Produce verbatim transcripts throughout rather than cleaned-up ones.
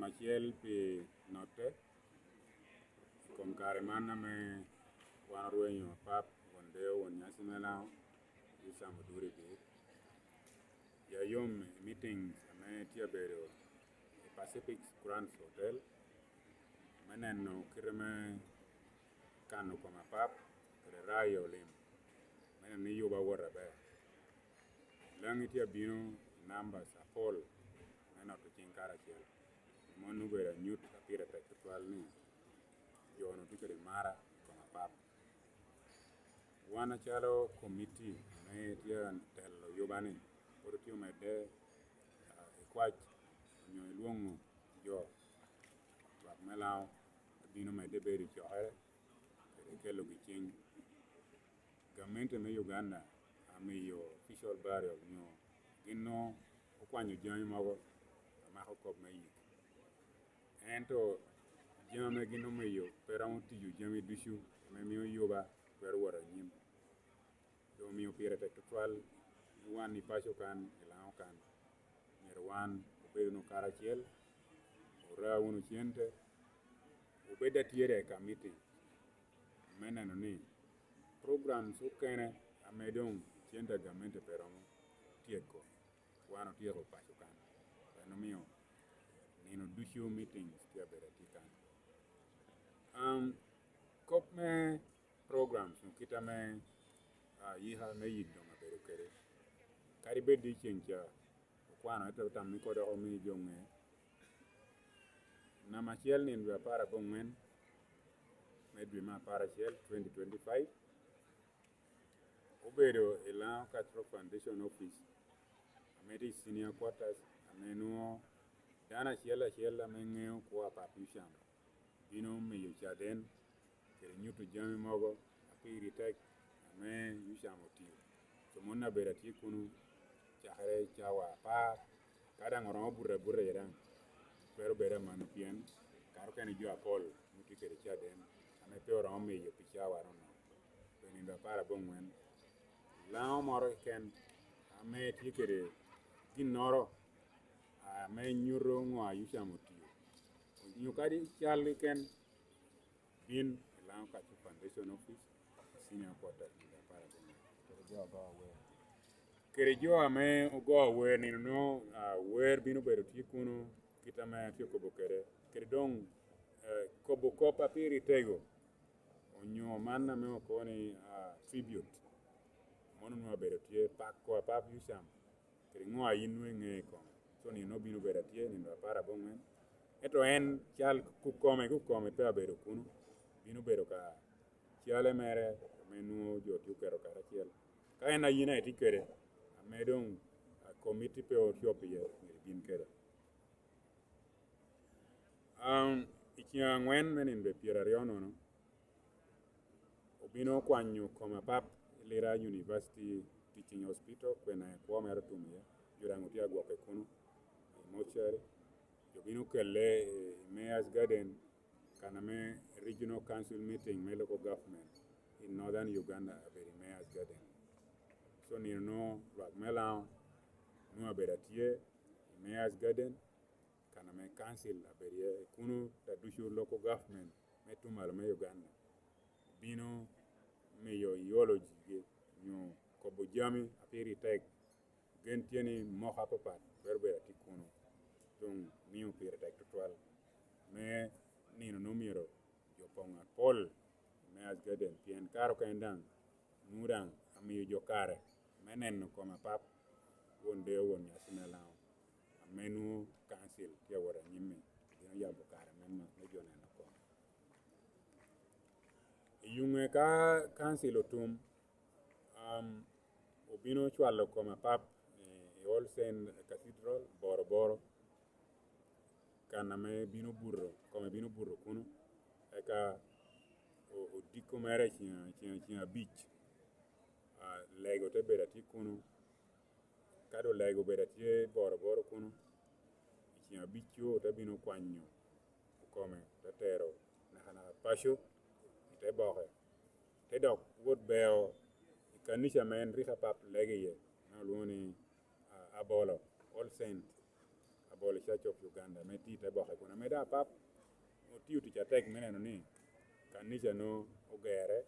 Acel pi notte i kom kare man ame wan orwenyo apap, won deo, won nyaci me Laŋo, Yosam Oduri Bik. Ya yom i meetings ame tye abedo i Pacific Grand Hotel me neno kite me kano kom apap kede rayo lim me neno ni yuba wot aber. Laŋi tye abino i numbers apol me noto cing karacel. Mano obedo anyut a pire tek tutwal ni jo-nu tye kede mara i kom apap. Wan acalo komiti ame tye telo yuba-ni, pwod otye omedde, ah, i kwac onyo i lwoŋo jo, lwak me Laŋo abino medde bedo i cokere kede kelogi cing. Gamente me Uganda amiyo official burial onyo gin nwoŋo okwanyo jami mogo a mako kop me yik. Ento jami ame gin omiyo pe romo tiyo jami ducu ame mio yuba twero wot anyim. Doŋ omio pire tek tutwal ni wan i paco kan, i Laŋo kan, myero wan obed wunu karacel, ora wunu cente, obed atye dek ka meeting me neno ni programs okene ame doŋ cente a gamente pe romo tyeko, wan otyeko paco kan. En omio nino ducu meetings tye abedo atye kan. Um, kop me programs, kit ame, ah, yika me yik doŋ abedo kede, kadi bed ni ceng ca okwano, ento tam ni kodoko omi jo ŋe. Namba acel nino dwe apar aboŋwen me dwe me apar acel, twenty twenty-five, obedo i Laŋo Cultural Foundation Office, ame tye i Senior Quarters, ame nwoŋo dano acel acel ame ŋeo kwo apap Yocam bino miyo caden kede nyuto jami mogo a pigi tek ame Yocam otio. Comon abedo atye kuno cakere cawa apar, ka daŋ oromo buto abuta iye daŋ, twero bedo amanno, pien kare okene jo apol nwoŋo tye kede caden ame pe oromo miyo pi cawa nono. Pe nino apar aboŋwen, Laŋo moro keken ame tye kede ginnoro ame nyuto ŋo a Yocam otio, onyo kadi cal keken, bin i Laŋo Cultural Foundation Office, Senior Quarters, nino apar aboŋwen. Kede jo ago awer. Kede jo ame ogo awer nino nwoŋo, ah, wer bino bedo tye kuno, kit ame atye okobo kede. Kede doŋ, eh, kobo kop a piri tego, onyo man ame okobo ni, ah, tribute. Mano nwoŋo abedo tye pako apap Yocam, kede ŋo a in nwoŋo iŋeo i kome. So nino bino bedo atye nino apar aboŋwen. Ento en cal kukome, kukome pe abedo kuno, bino bedo ka cale mere ame nwoŋo jo tye oketo karacel. Ka en a yin a itye kede, ame doŋ, ah, komiti pe ocop iye, myero ibin kede. Um, i ceng aŋwen me nino pyeraryo nono, obino kwanyo kom apap i Lira University Teaching Hospital, kwena kwo mere otum iye. Jo daŋ otye agwoke kuno i mortuary. Jo bino kelle i Mayor's Garden, kan ame Regional Council Meeting me Local Government in Northern Uganda abedo i Mayor's Garden. So nino nwoŋo lwak me Laŋo nwoŋo abedo atye i Mayor's Garden, kan ame council abedo iye kuno, ta ducu local government me tuŋ malo me Uganda bino miyo eulogy-gi, onyo kobo jami a piri tek. Gen tye ni moko apapat twero bedo atye kuno, doŋ mio pire tek tutwal me nino nwoŋo myero jo poŋ apol i Mayor's Garden, pien kare okene daŋ nwoŋo daŋ amiyo jo kare me neno kom apap won deo, won nyaci me Laŋo, ame nwoŋo council tye awot anyim-mi, bino yabo kare me, me jo neno kom. I yuŋe ka council otum, um, obino cwalo kom apap i, i All Saint Cathedral, Boroboro, kan ame bino buto, kome bino buto kuno, eka o-, odiko mere i ceng, ceng, ceng abic, ah, lego te bedo atye kuno. Ka doŋ lego obedo atye Boroboro kuno, i ceng abic-cu te bino kwanyo okome, te tero nakanaka paco i te boke, te dok wot beo i kanica ame en rik apap lege iye, ame olwoŋo ni, ah, Abolo, All Saint Bol Church of Uganda me ti te boke kun ame daŋ apap otio tic atek me neno ni kanica no ogere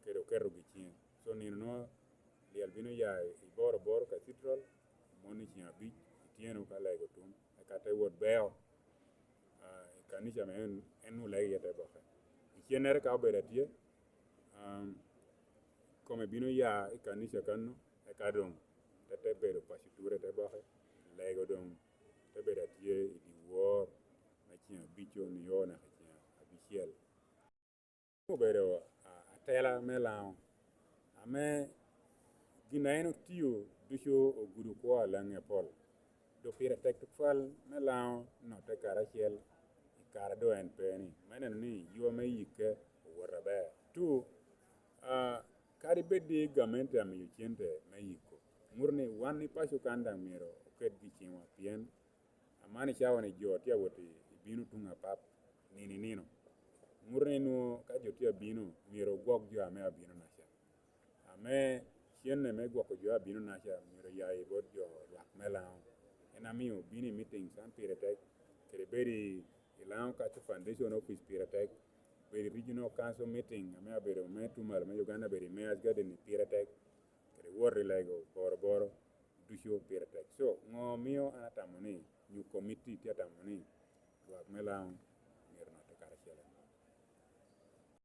kede oketo gi ciŋe. So nino no lyel bino ya i Boro Boro Cathedral, moni ciŋ abic ityeno ka lego tum, eka te wot beo i kanica me en, en olego iye te boke. Icennere ka obedo atye, um, kome bino ya i kanica kanno, eka doŋ te, te bedo paco ture te boke, lego doŋ te bedo atye i dyewor me ciŋ abico nio naka ciŋ abicel. Obedo atela me Laŋo, ame gin a en otio ducu ogudo kwo a Laŋi apol. Dok pire tek tutwal me Laŋo notte karacel i kare a doŋ en pe ni, me neno ni yo me yikke owot aber. Tu, kadi bed ni gamente amiyo cente me yiko, ŋuto ni wan i paco kan daŋ myero oket gi ciŋwa, pien aman i cawa-ni jo tye awot i bino tuŋ apap nino i nino. Ŋuto ni nwoŋo ka jo tye abino, myero ogwok jo ame abino naca. Ame cene me gwoko jo abino naca myero ya i bot jo lwak me Laŋo. En amio bino i meeting can pire tek, kede bedo i Laŋo Cultural Foundation office pire tek, bedo i regional council meeting ame abedo me tumal me Uganda, bedo i Mayor's Garden pire tek, kede wot i lego Boro Boro ducu pire tek. So, ŋo mio an atamo ni nyo committee tye atamo ni lwak me Laŋo myero notte karacel?